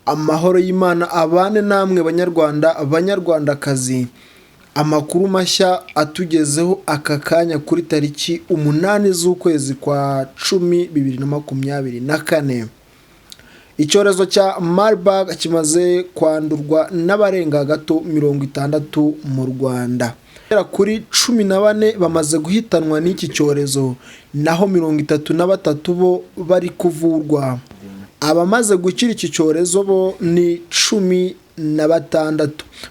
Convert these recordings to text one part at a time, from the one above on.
Amahoro y'Imana abane namwe Banyarwanda, Banyarwandakazi. Amakuru mashya atugezeho aka kanya kuri tariki 8 z'ukwezi kwa 10 2024. Icyorezo cya Marburg kimaze kwandurwa n'abarenga gato 60 mu Rwanda. Guhera kuri 14 bamaze guhitanwa n'iki cyorezo, naho 33 bo bari kuvurwa. Abamaze gukira iki cyorezo bo ni 16.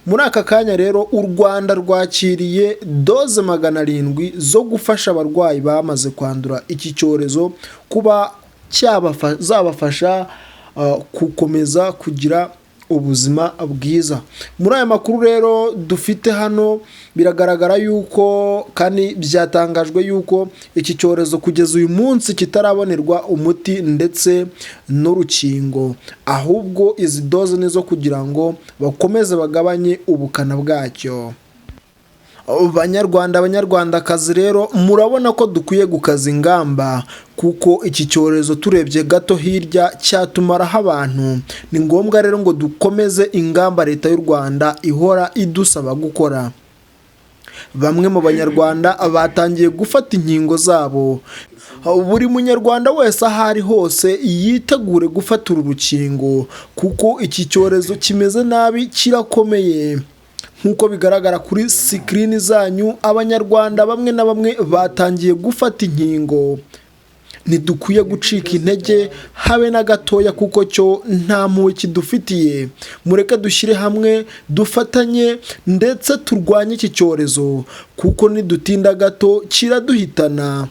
Muri aka kanya rero u Rwanda rwakiriye doze 700 zo gufasha abarwayi bamaze kwandura iki cyorezo kuba zabafasha gukomeza kugira ubuzima bwiza. Muri aya makuru rero dufite hano biragaragara yuko kandi byatangajwe yuko iki cyorezo kugeza uyu munsi kitarabonerwa umuti ndetse n'urukingo, ahubwo izi doze ni izo kugira ngo bakomeze bagabanye ubukana bwacyo. Banyarwanda, Banyarwandakazi rero, murabona ko dukwiye gukaza ingamba kuko iki cyorezo turebye gato hirya cyatumaraho abantu. Ni ngombwa rero ngo dukomeze ingamba Leta y'u Rwanda ihora idusaba gukora. Bamwe mu Banyarwanda batangiye gufata inkingo zabo. Buri Munyarwanda wese aho ari hose yitegure gufata uru rukingo kuko iki cyorezo kimeze nabi, kirakomeye. Nk'uko bigaragara kuri sikirini zanyu, Abanyarwanda bamwe na bamwe batangiye gufata inkingo. Ntidukwiye gucika intege habe na gatoya kuko cyo nta mpuhwe kidufitiye. Mureke dushyire hamwe, dufatanye ndetse turwanye iki cyorezo kuko nidutinda gato kiraduhitana.